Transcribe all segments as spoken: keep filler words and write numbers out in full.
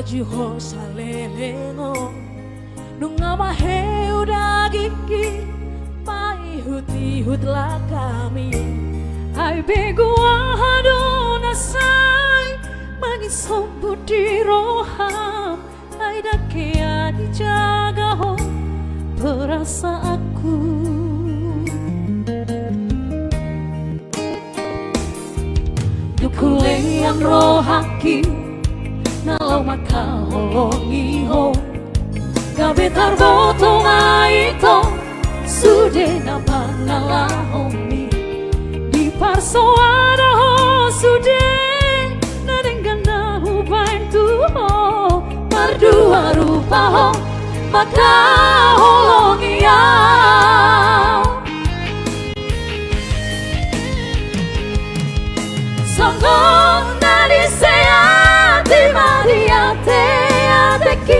Juho saleleng on, nunga maheu dagingki, paihut-ihut langkami. Ai begu aha do na sai mangisombut di roham, ai dang hea dijagahon perasaanku. Dung hulean rohangki na laho mangkaholongi ho, gabe tarboto ma i tong sude na pangalahonmi. Diparsoada ho sude na denggan na hubaen tu ho, mardua rupa ho mangkaholongi au. Songon na diseat i ma di ate-ateki,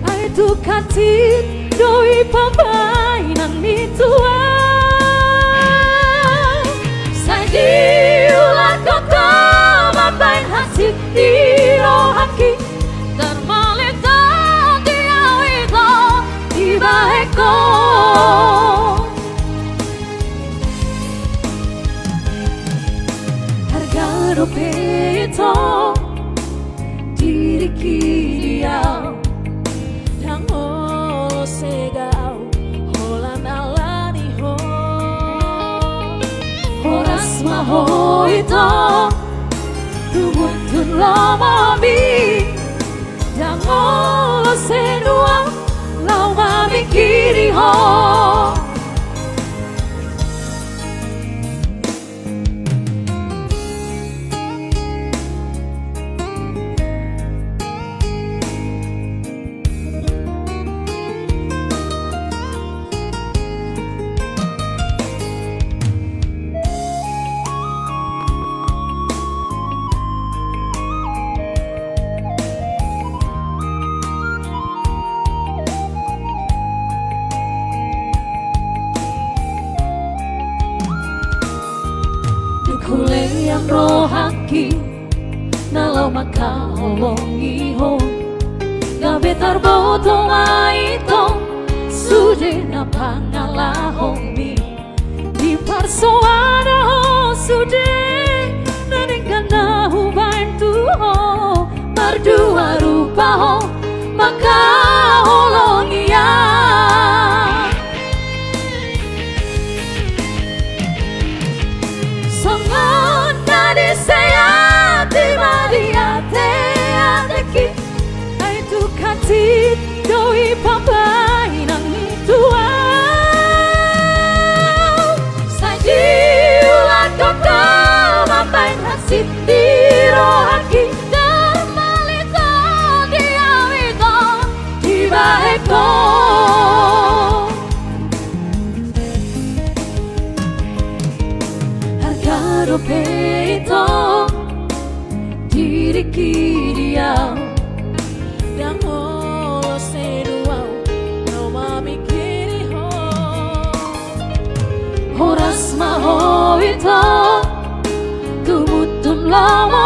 ai tu katik do i pambahenanmi tu au. Sai diulahon ho mambahen hansit di rohangki, tarmaliton di au ito dibahen ho. Arga dope ito diriki di au, dang olo sega au holan ala ni ho. Horas ma ho ito tumuntun lomomi, dang olo senu au laho mamingkiri ho. Dung hulean rohangki na laho mangkaholongi ho, gabe tarboto ma i tong sude na pangalahonmi. Diparsoada ho sude na denggan na hubaen tu ho, mardua rupa ho mangkaholongi au. Songon na diseat i ma di ate-ateki, ai tu katik do i pambahenanmi tu au. Sai diulahon ho mambahen hansit di rohangki, tarmaliton di au ito dibahen ho. Arga dope ito diriki di au, dang olo senu au laho mamingkiri ho. Horas ma ho ito tumuntun lomo